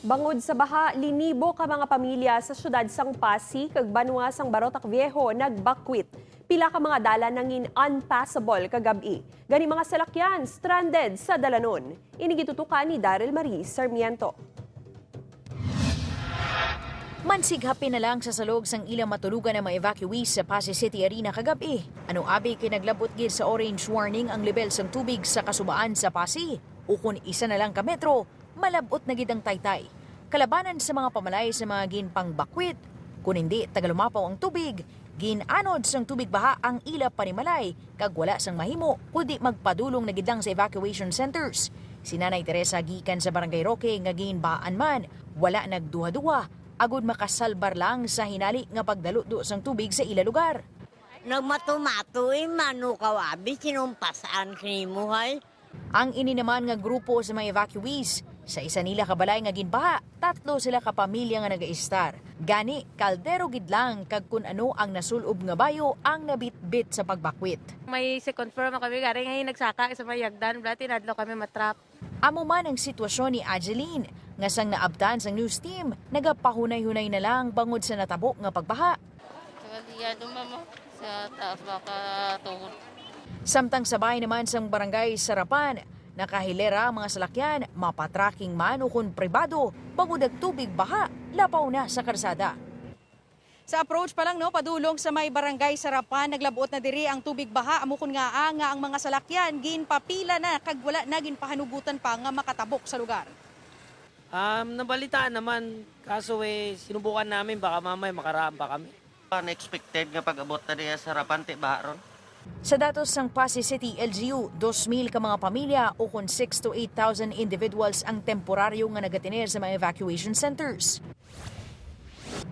Bangod sa baha, linibo ka mga pamilya sa syudad sang Passi kag banwa sang Barotac Viejo nagbakwit. Pila ka mga dalan nangin unpassable kagabi. Gani mga salakyan stranded sa dalanon. Ini gitutukan ni Daryl Marie Sarmiento. Mansighapin na lang sa salog sang ilang matulugan ng mga evacuees sa Passi City Arena kagabi. Ano abi kay naglabot gid sa orange warning ang level sang tubig sa kasubaan sa Passi. O kung isa na lang ka metro, malabot na gid ang taytay. Kalabanan sa mga pamalay sa mga ginpang bakwit. Kung hindi tagalumapaw ang tubig, ginanod sang tubig baha ang ila panimalay kag wala sang mahimo kundi magpadulong na gid lang sa evacuation centers. Si Nanay Teresa gikan sa Barangay Roque nga ginbaan man, wala nagduha-duha agud makasalbar lang sa hinali nga pagdaludo sang tubig sa ila lugar. Nagmatumato eh, manukaw abi, sinumpasaan kinimuhay. Ang ini naman nga grupo sa mga evacuees, sa isa nila kabalay nga ginbaha, tatlo sila ka pamilya nga nagaistar. Gani, kaldero gid lang kag kun ano ang nasulob nga bayo ang nabitbit sa pagbakwit. May second floor man kami, gari ngayon nagsaka sa may yagdan, bla tinadlo kami matrap. Amo man ang sitwasyon ni Adeline, nga sang naabtan sang news team, nagapahunay-hunay na lang bangod sa natabo nga pagbaha. Sa mama, sa taas baka tuhod. Samtang sabay naman sang barangay Sarapan, nakahilera ang mga salakyan, mapatracking man o kung pribado, bangod ang tubig baha, lapaw na sa karsada. Sa approach pa lang no, padulong sa may barangay Sarapan, naglabot na diri ang tubig baha. Amo kun nga nga ang mga salakyan ginpapila na kag wala na ginpahanugutan pa nga makatabok sa lugar. Nabalitaan naman, kaso eh, sinubukan namin, baka mamaya makaraan pa kami. Unexpected nga pag-abot na diya sa Rapante, baha ron. Sa datos sang Passi City LGU, 2,000 ka mga pamilya o kung 6 to 8,000 individuals ang temporaryo nga nagatiner sa mga evacuation centers.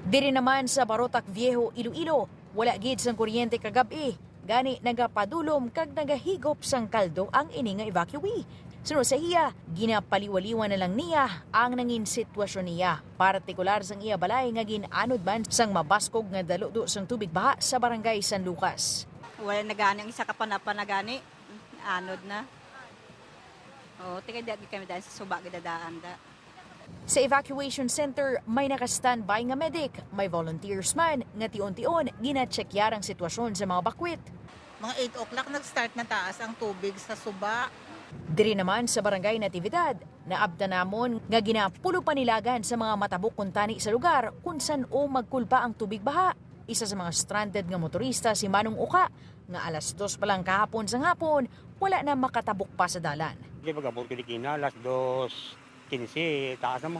Diri naman sa Barotac Viejo, Iloilo, wala gid sang kuryente kagabi. Gani nagapadulom kag nagahigop sang kaldo ang ini nga evacuee. Sunod sa iya, ginapaliwaliwan na lang niya ang nangin sitwasyon niya. Partikular sang iya balay nga ginanod man sang mabaskog nga daludo sang tubig baha sa barangay San Lucas. Wala na gani ang isa ka panapa na gani. Anod na. Oo, tika di kami daan sa suba gidadaan da. Sa evacuation center, may naka-standby nga medic, may volunteers man nga tion-tion ginachekyar ang sitwasyon sa mga bakwit. Mga 8 o'clock nag-start na taas ang tubig sa suba. Diri naman sa barangay Natividad, naabda namon nga ginapulo panilagan sa mga matabok kuntani sa lugar kung saan o magkulpa ang tubig baha. Isa sa mga stranded nga motorista si Manong Uka nga alas 2 pa lang kahapon sa hapon, wala na makatabok pa sa dalan. Hindi pag-abot ko kina, alas 2:15, taas na mo.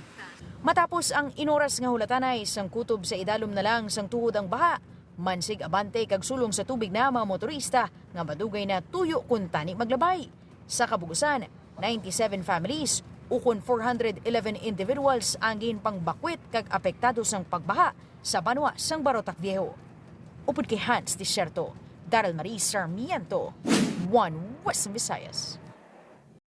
Matapos ang inoras nga hulatanay sang kutob sa idalom na lang sang tuhod ang baha, mansig abante kag sulong sa tubig na mga motorista nga madugay na tuyo kun tani maglabay. Sa kabugusan, 97 families o kun 411 individuals ang ginpangbakwit kag apektado sang pagbaha sa banwa sang Barotac Viejo. Upod kay Hans Desierto, Daryl Marie Sarmiento, One Western Visayas.